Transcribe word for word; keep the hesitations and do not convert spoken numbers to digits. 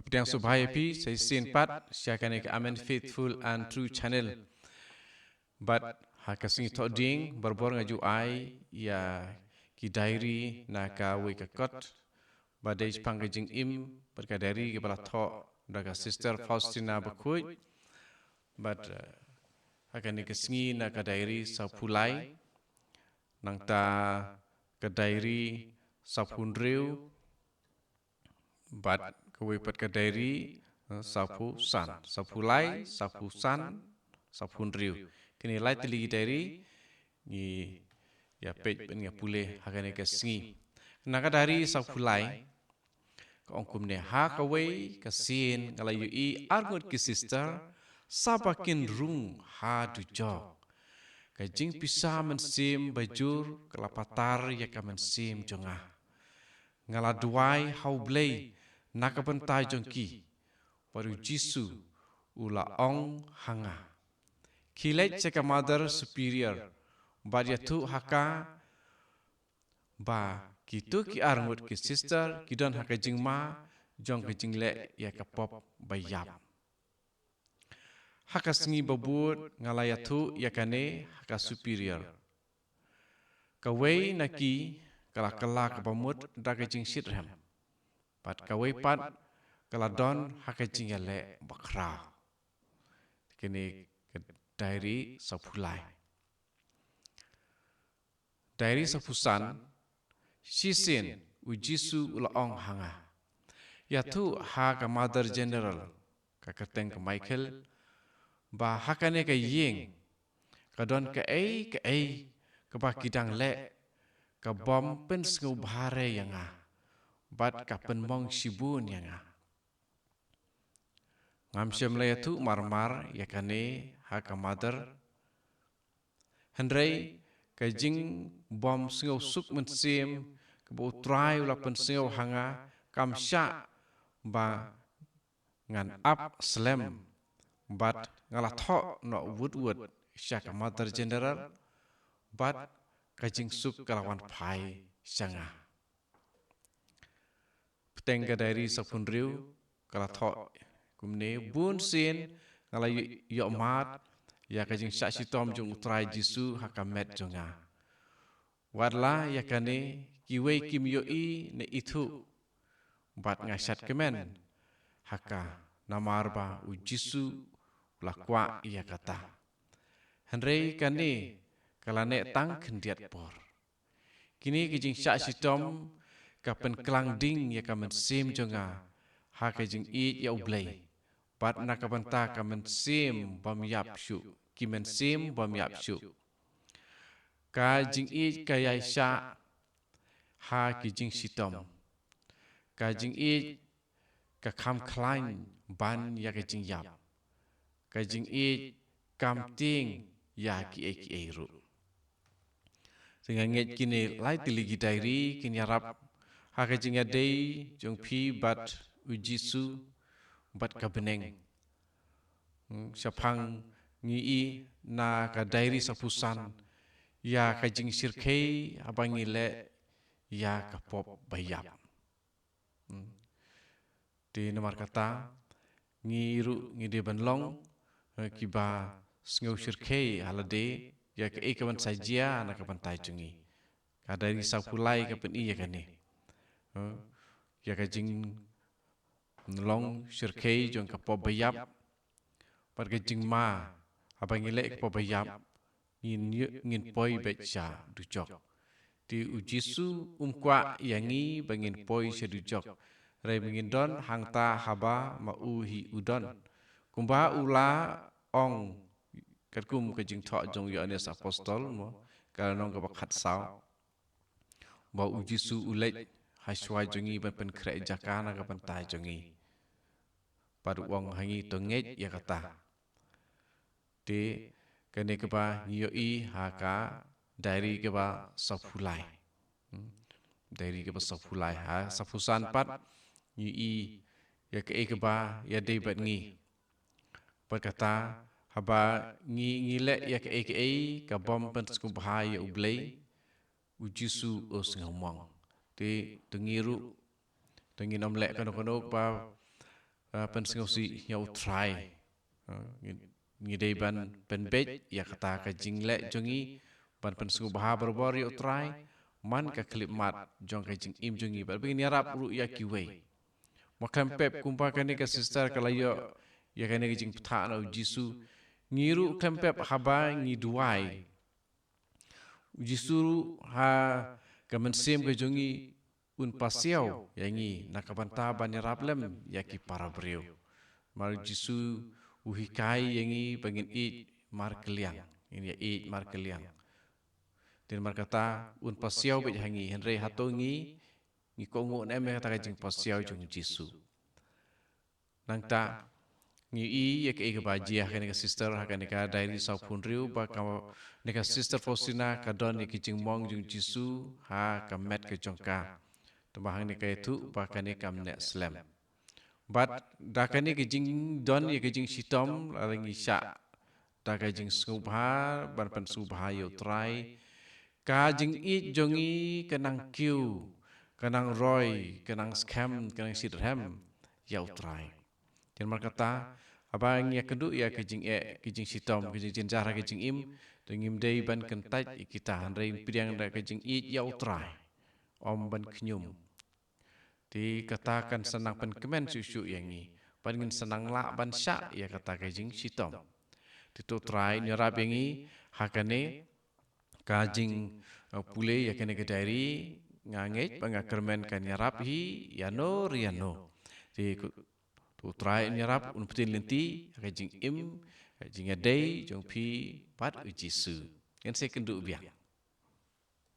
Pdiang sngewbha ïa phi sa shisien pat sha kane ka Amen Faithful and True Channel. Bad ha ka sngi Thohdieng barabor nga ju ai ïa ki diary na kawei ka kot ba dei shaphang ka jingim, bad ka diary kaba la thoh da ka Sister Faustina Bakhuid. Bad eh, ha kane ka sngi na ka diary sawphew lai, nangta ka diary sawphew hynriew, bad kawei pat ka diary eh, sawphew san, sawphew lai, sawphew san, sawphew hynriew. Kine lai tylli ki diary ngi ïa peit bad ngi ïa pule ha kane ka sngi. Na ka diary sawphew lai ka ong kumne: Ha kawei ka sien nga la ïohi arngut ki sister sa ba kin rung ha dujok. Ka jingpisa mynsiem bajur ka la patar ïa ka mynsiem jong nga. Nga la duwai ha U Blei na ka bynta jong ki, bad U Jisu u la ong ha nga: Khie leit sha ka Mother Superior bad ïathuh ha ka ba kito ki arngut ki sister ki don ha ka jingma jong ka jingleh ïa ka pop ba ïap. Ha ka sngi ba bud nga la ïathuh ïa kane ha ka Superior. Kawei na ki ka la kylla kaba mut da ka jingshitrhem, bad kawei pat ka la don ha ka jingïaleh bakhraw. Kine ka diary sawphew lai. Diary sawphew san. Shisien U Jisu u la ong ha nga: Ïathuh ha ka Mother General, ka kyrteng ka Michael, ba ha kane ka ïing ka don kaei kaei kaba ki dang leh, ka bym pynsngewbha re ïa nga bad ka pynmong shibun ïa nga. Ngam shym la ïathuh marmar ïa kane ha ka Mother, hynrei ka jingbym sngewsuk mynsiem kaba U Trai u la pynsngew ha nga kam shah ba ngan ap slem, bad nga la thoh noh wut wut sha ka Mother General, bad ka jingsuk ka la wan phai sha nga. Bteng ka diary sawphew hynriew ka la thoh kumne: Bun sien nga la ïoh, ïoh mad ïa ka jingshah shitom jong U Trai Jisu ha ka met jong nga. Wat la ïa kane kiwei kim ïohi ne ithuh, bad nga shad kmen ha ka, namar ba U Jisu u la kwah ïa kata. Hynrei kane ka la neh tang khyndiat por. Kine ki jingshah shitom ka pynklang ding ïa ka mynsiem jong nga ha ka jingïeit ïa U Blei, bad na ka bynta ka mynsiem bym ïap shuh, ki mynsiem bym ïap shuh. Ka jingïeit ka ïaishah ha ki jingshitom. Ka jingïeit ka kham khlaiñ ban ïa ka jingïap. Ka jingïeit kam tieng ïa kiei kiei ruh. Te nga ngeit kine lai tylli ki diary kin ïarap ha ka jingïadei jong phi bad U Jisu bad ka bneng. Hmm, shaphang ngi i na ka diary sawphew san ïa ka jingshyrkhei haba ngi leh ïa ka pop ba ïap. Hmm. Te namar kata ngi ruh ngi dei ban long eh, kiba sngew shyrkhei ha lade ïa kaei kaban sa jia na ka bynta jong ngi. Ka diary sawphew lai ka pyni ïa kane. Eh, ïa ka jinglong shyrkhei jong ka pop ba ïap, bad ka jingma haba ngi leh ka pop ba ïap ngin ïoh, ngin poi beit sha dujok. Te U Jisu um kwah ïa ngi ba ngin poi sha dujok, hynrei ba ngin don hangta haba ma u hi u don. Kumba u la ong katkum ka jingthoh jong u Ïoannis Apostol mo, ka lynnong kaba khatsaw, ba U Jisu u leit ha shuwa jong ngi ban pynkhreh jaka na ka bynta jong ngi. Bad u ong ha ngi, to ngeit ïa kata. Te kane kaba ngi ïohi ha ka diary kaba sawphew lai. Hmm. Diary kaba sawphew lai. Ha sawphew san pat ngi ïohi ïa kaei kaba ïadei bad ngi. Bad kata, haba ngi, ngi leh ïa kaei kaei ka bym pynsngewbha ïa U Blei, U Jisu u sngewmong. Te to ngi ruh, to ngin ym leh kano kano ba uh, pynsngewsih ïa U Trai. Uh, ngi, ngi dei ban pynbeit ïa kata ka jingleh jong ngi ban pynsngewbha barabor ïa U Trai man ka khyllipmat jong ka jingim jong ngi, bad ba ngin ïarap ruh ïa kiwei. Mo khlem pep kumba kane ka sister ka la ïoh ïa kane ka jingpyntha na U Jisu, ngi ruh khlem pep haba ngi duwai, U Jisu ruh ha ka mynsiem ka jong ngi un pasiaw ïa ngi na ka bynta ban ïarap lem ïa ki para briew. Namar U Jisu u hikai ïa ngi ba ngin ïeit markylliang, ngin ïa ïeit markylliang. Te namar kata un pasiaw beit ha ngi, hynrei hato ngi, ngi kohnguh ne em ïa kata ka jingpasiaw jong U Jisu? Nangta ngi i ïa kaei kaba jia ha kane ka sister, ha kane ka diary sawphew hynriew, ba kane ka Sister Faustina ka don ïa ka jingmong jong U Jisu ha ka met ka jong ka. Te ba hangne ka ïathuh ba kane kam neh slem. Bad da kane ka jingdon ïa ka jingshitom, lada ngi shah da ka jingsngewbha ban pynsngewbha ïa U Trai, ka jingïeit jong ngi ka nang kiew, ka nang roi, ka nang skhem, ka nang shitrhem ïa U Trai. Te namar kata, haba ngi ïakynduh ïa ka jingeh, ka jingshitom, ka jingjynjar ha ka jingim, te ngim dei ban kyntait ïa kita, hynrei pdiang da ka jingïeit ïa U Trai, ym ban khñium. Te kata kan sa nang pynkmen shuh shuh ïa ngi, bad ngin sa nang lah ban shah ïa kata ka jingshitom. Te to U Trai un ïarap ïa ngi ha kane ka jing, uh, pule ïa kane ka diary, nga ngeit ba nga kyrmen kan ïarap hi ïano re ïano. Te ko, to U Trai un ïarap, un pyntip lynti ha ka jingim, ka jingïadei jong phi bad U Jisu. Ngin sa ïakynduh biang.